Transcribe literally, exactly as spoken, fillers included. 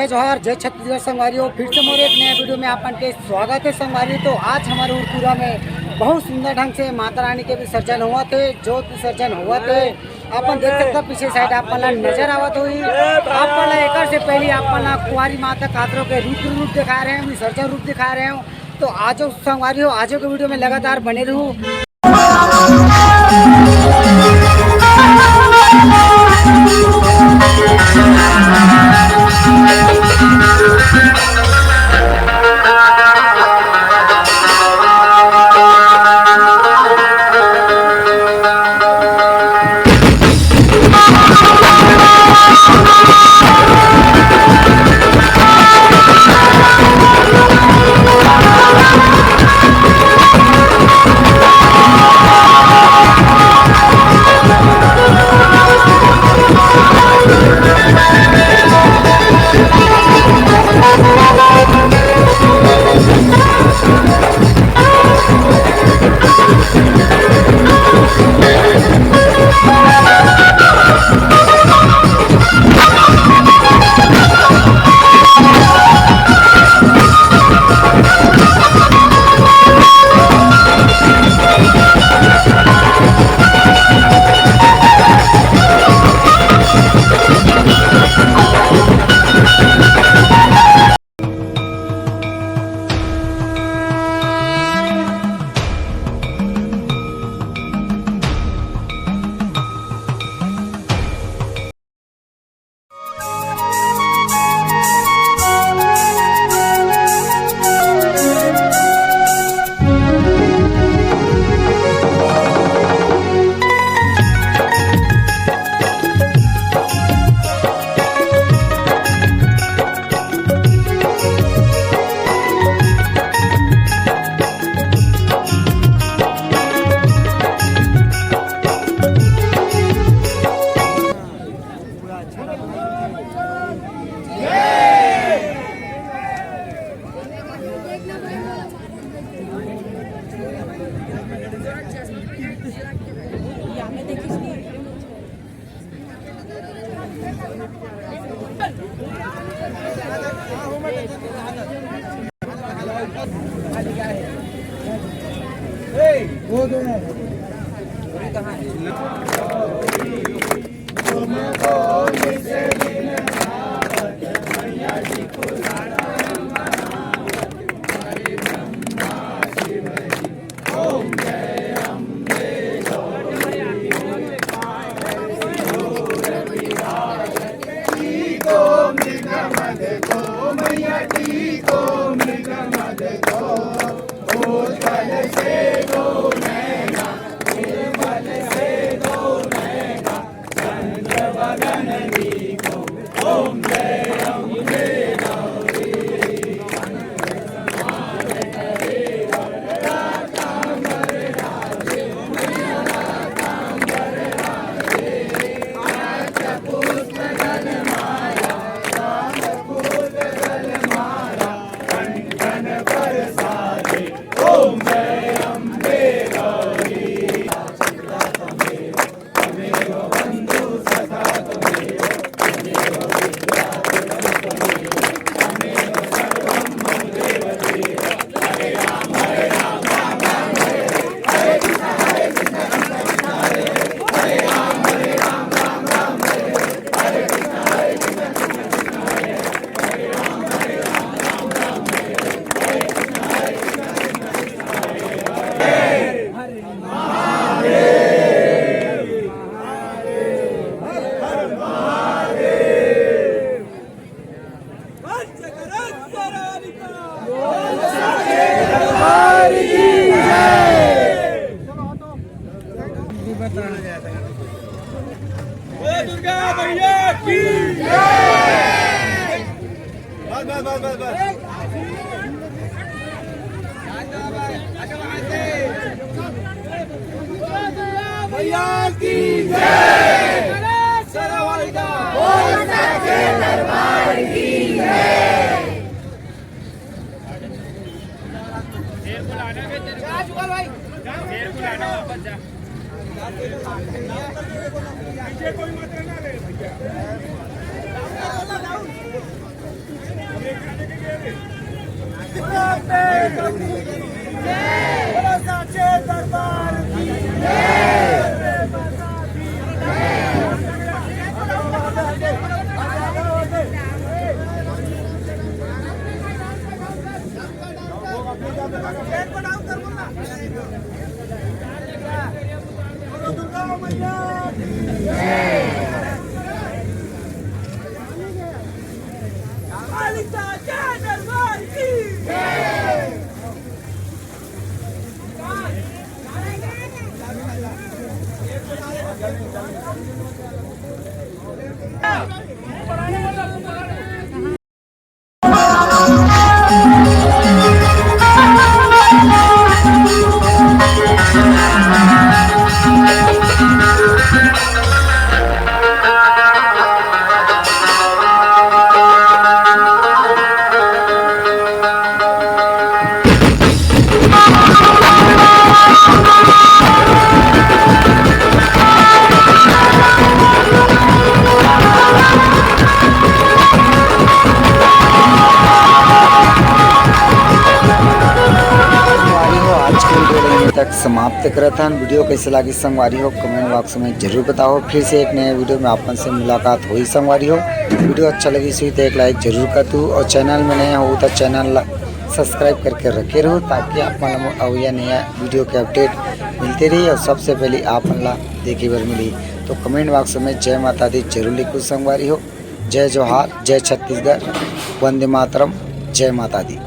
जोहार, जय छत्तीसगढ़ संगवारी हो। फिर से मोर एक नया वीडियो में आपन के स्वागत है संगवारी। तो आज हमर उरपुरा में बहुत सुंदर ढंग से माता रानी के विसर्जन होवत हे, जोत विसर्जन होवत हे। आपन देख सकता पीछे साइड आपन ला नजर आवत होही। आपन ला एकर से पहले आपन ला कुंवारी माता कातरो के रुद्र रूप दिखा रहे हैं, विसर्जन रूप दिखा रहे हो। तो आज संगवारी हो, आज के वीडियो में लगातार बने रहू। बोलो दुर्गा मैया की जय। बस, बस, बस, बस, बस। मैया की जय। बोल सच्चे दरबार की जय। कालिका के दरबार की। संगवारी हो, आज के वीडियो ला यहीं तक समाप्त करत हन। वीडियो कैसे लागिस संगवारी हो, कमेंट बॉक्स में जरूर बताओ। फिर से एक नए वीडियो में आप मन से मुलाकात होही संगवारी हो। वीडियो अच्छा लगिस होही तो एक लाइक जरूर कर दू, और चैनल में नए हो तो चैनल ला सब्सक्राइब करके रखे रहो, ताकि आप मन ला अवइया नया वीडियो के अपडेट मिलते रही और सबसे पहले आप मन ला देखे बर मिली। तो कमेंट बॉक्स में जय माता दी जरूर लिखो संगवारी हो। जय जोहार, जय छत्तीसगढ़, वंदे मातरम, जय माता दी।